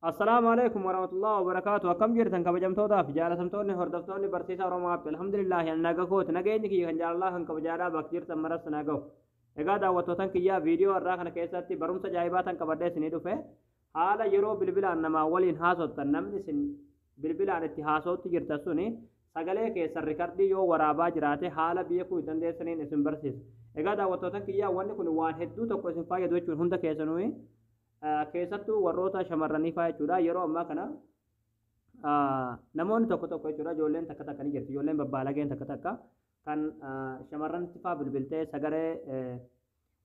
Assalaamu alaikum warahmatullahi wabarakaatu. Akkam jirtan kabajamtootaa fi jaalatamtoonni hordoftoonni barsiisaa Oromoo App? Alhamdulillaahi, ani naga kooti. Nageenyi kiyya kan jaalalaa kan kabajaadhaa bakka jirtan maras na gahu. Egaa daawwattootan kiyyaa, viidiyoo har'aa kana keessatti barumsa ajaa'ibaa tan qabadhee isinii dhufe, haala yeroo bilbilaan namaa waliin haasoftan namni isin bilbilaan itti haasa'utti jirtan suni sagalee keessan rikardii yoo waraabaa jiraate haala beekuu dandeessaniin isin barsiisa. Egaa daawwattootan kiyyaa, wanni kun waan hedduu tokko isin fayyadu jechuun hunda keessanuu, keessattuu warroota shamarranii faa jechuudha. Yeroo ammaa kana namoonni tokko tokko jechuudha, ijoolleen takka takka ni jirti, ijoolleen babbaalageen takka takka kan shamarranitti faa bilbiltee sagalee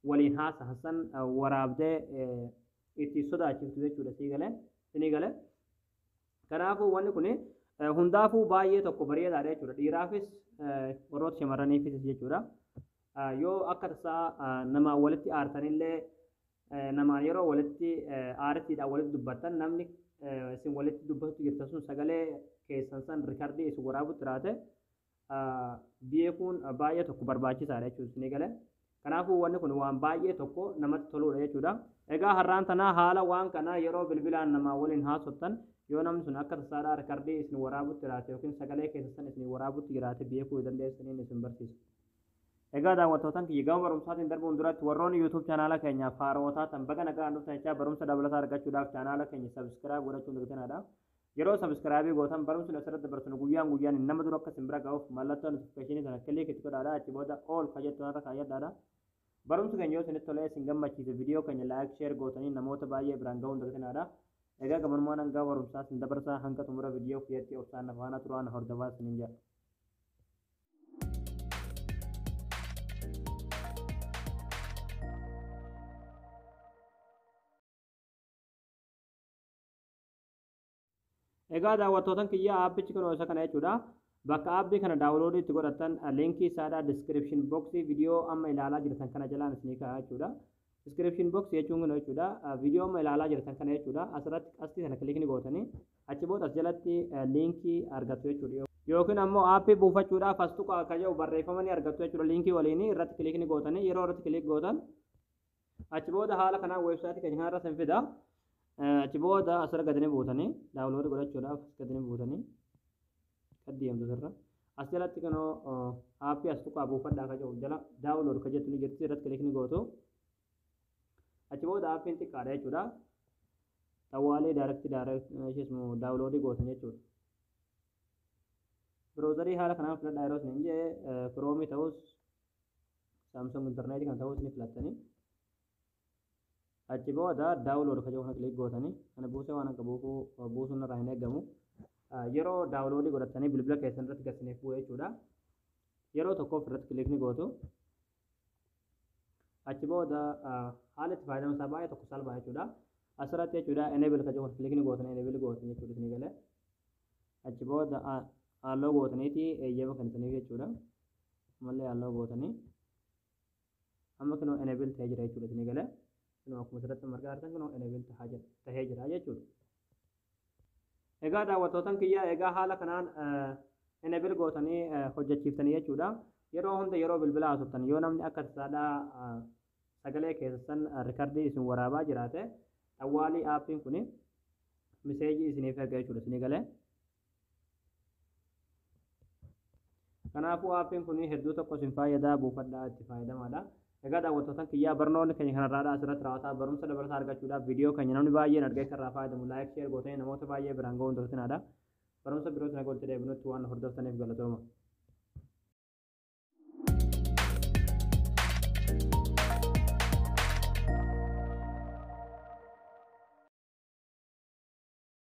waliin haasahan waraabdee itti sodaachiftu jechuudha. Sii galee, sinii galee? Kanaafuu wanni kun hundaafuu baay'ee tokko bareedaadha jechuudha, dhiiraafis warroota shamarraniifis jechuudha. Yoo akka tasaa namaan walitti aartanillee, namaan yeroo walitti aartiidhaan walitti dubbattan, namni isin walitti dubbatutti jirtan sun sagalee keessan san rikardii isin waraabutti jiraate beekuun baay'ee tokko barbaachisaadha jechuudha, isinii galee? Kanaafuu wanni kun waan baay'ee tokko namatti toludha jechuudha. Egaa har'aan tanaa haala waan kana yeroo bilbilaan namaa waliin haasoftan yoo namni sun akka tasaadhaa rikardii isin waraabutti jiraate yookiin sagalee keessan san isin waraabutti jiraate beekuu dandeessaniin isin barsiisa. Egaa daawwattootan kiyya, gama barumsaatiin darbuun duratti warroonni YouTube chaanaala keenyaaf haarawaa taatan baga nagaan dhuftan jechaa, barumsa dabalataa argachuudhaaf chaanaala keenya subscribe godhachuun dagatinaa. Yeroo subscribe gootan barumsi nu asirratti dabarsinu guyyaan guyyaan nama dura akka isin bira ga'uuf mallattoo notification sana click itti godhaadha. Achi booda all ka jettu irra kaayyadhaadha. Barumsi keenya yoo isinitti tolee isin gammachiise, viidiyoo keenya like, share gootanii namoota baay'ee biraan ga'uun dagatinaadha. Egaa gabanumaan hanga barumsaa isin dabarsaa, hanga xumura viidiyoo kiyyatti obsaan na faana turaa, na hordofaa isiniin jedha. Egaa daawwattootan kiyya, aappichi kun isa kana jechuudha. Bakka aappii kana download itti godhattan liinkii isaadha description box viidiyoo amma ilaalaa jirtan kana jalaan isinii kaa'a jechuudha. Description box jechuun kun jechuudha, viidiyoo amma ilaalaa jirtan kana jechuudha. Asirratti qastii sana click ni gootanii achi booda as jalatti liinkii argattu jechuudha. Yookiin ammoo aappii buufachuudhaaf as tuqaa akka jedhu barreeffama ni argattu jechuudha. Liinkii waliin irratti click ni gootanii, yeroo irratti click gootan achi booda haala kanaan weebsaayitii keenya kanarra sin fida. Achi booda asirra gadi ni buutanii, download godhachuudhaaf as gadi ni buutanii gad deemtu asirra. As jalatti kunoo aappii as tuqaa buufadhaa ka jedhu jala download ka jettu ni jirti, irratti click ni gootu. Achi booda aappiin xiqqaadha jechuudha. Xawwaalee direct isheesmu download gootan jechuudha. Browser haala kanaan filadhaa yeroo isin jee, Chrome ta'us Samsung intarneetii kan ta'us ni filattanii. Achi booda download ka jedhu kana click gootanii, kana buusee waan akka buufuu buusuun irraa hin eegamu. Yeroo download godhatanii bilbila keessan irratti gasiniif bu'e jechuudha. Yeroo tokkoof irratti click ni gootu. Achi booda haala itti fayyadama isaa baay'ee tokko salphaa jechuudha. Asirratti jechuudha, enable ka jedhu kana click ni gootanii, enable gootan jechuudha, isinii galee? Achi booda allow gootaniiti eeyyama kennitaniif jechuudha. Ammallee allow gootanii amma kunoo enable ta'ee jira jechuudha, isinii galee? Kunoo akkuma asirratti margaa argitan, kunoo enable tahee jira jechuudha. Egaa daawwattootan kiyya, egaa haala kanaan enable gootanii hojjechiiftanii jechuudha. Yeroo hunda yeroo bilbila haasoftan yoo namni akka tasaadhaa sagalee keessan rikardii isin waraabaa jiraate, xawwaalii aappiin kun miseejii isiniif erga jechuudha, isinii galee? Kanaafuu aappiin kun hedduu tokko isin fayyadaa, buufadhaa, itti fayyadamaadha. Egaa daawwattootan kiyyaa, barnoonni keenya kanarraadha asirratti raawwataa. Barumsa dabalataa argachuudhaaf viidiyoo keenya namni baay'een argee akka irraa fayyadamu like, share gootanii namoota baay'ee biraan ga'uun dagatinaa. Barumsa biroo sana walitti deebinutti waan hordoftaniif galatooma.